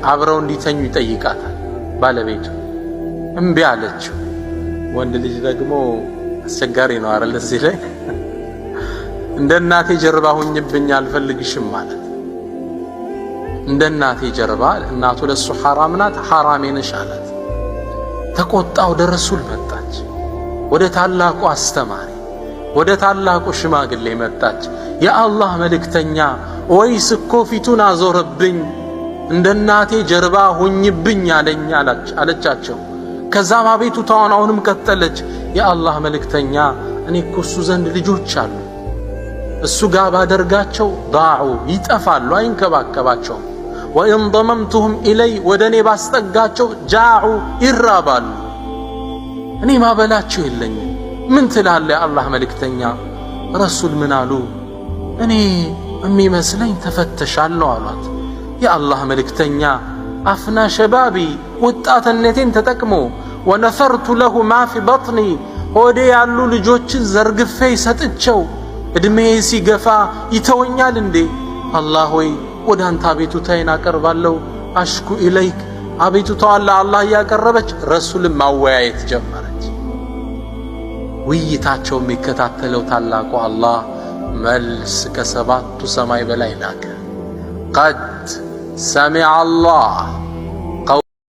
አብረው እንዲተኙ ይጠይቃታል። ባለቤቱ እምቢ አለችው። ወንድ ልጅ ደግሞ አስቸጋሪ ነው አይደል? እዚህ ላይ እንደ እናቴ ጀርባ ሁኝብኝ አልፈልግሽም ማለት፣ እንደ እናቴ ጀርባ፣ እናቱ ለሱ ሐራም ናት፣ ሐራሜ ነሽ አላት። ተቆጣ። ወደ ረሱል መጣች። ወደ ታላቁ አስተማሪ፣ ወደ ታላቁ ሽማግሌ መጣች። የአላህ መልእክተኛ፣ ወይስ እኮ ፊቱን አዞረብኝ፣ እንደ እናቴ ጀርባ ሁኝብኝ አለኝ አለቻቸው። ከዛም አቤቱታዋን አሁንም ቀጠለች። የአላህ መልእክተኛ፣ እኔ እኮ እሱ ዘንድ ልጆች አሉ፣ እሱ ጋር ባደርጋቸው ضاعوا ይጠፋሉ፣ አይንከባከባቸውም። وإن ضممتهم إلي ወደ እኔ ባስጠጋቸው جاعوا ይራባሉ፣ እኔ ማበላቸው የለኝም። ምን ትላለህ የአላህ መልእክተኛ? ረሱል ምን አሉ? እኔ የሚመስለኝ ተፈተሻል ነው አሏት። የአላህ መልእክተኛ፣ أفنى شبابي ወጣትነቴን ተጠቅሞ ونثرت له ما في بطني ሆዴ ያሉ ልጆችን ዘርግፌ ሰጥቸው እድሜ ሲገፋ ይተወኛል እንዴ? አላህ ሆይ፣ ወደ አንተ አቤቱታዬን አቀርባለሁ። أشكو إليك። አቤቱታዋን ለአላህ እያቀረበች ረሱልን ማወያየት ጀመረች። ውይይታቸው የሚከታተለው ታላቁ አላህ መልስ ከሰባቱ ሰማይ በላይ ላከ። قد سمع الله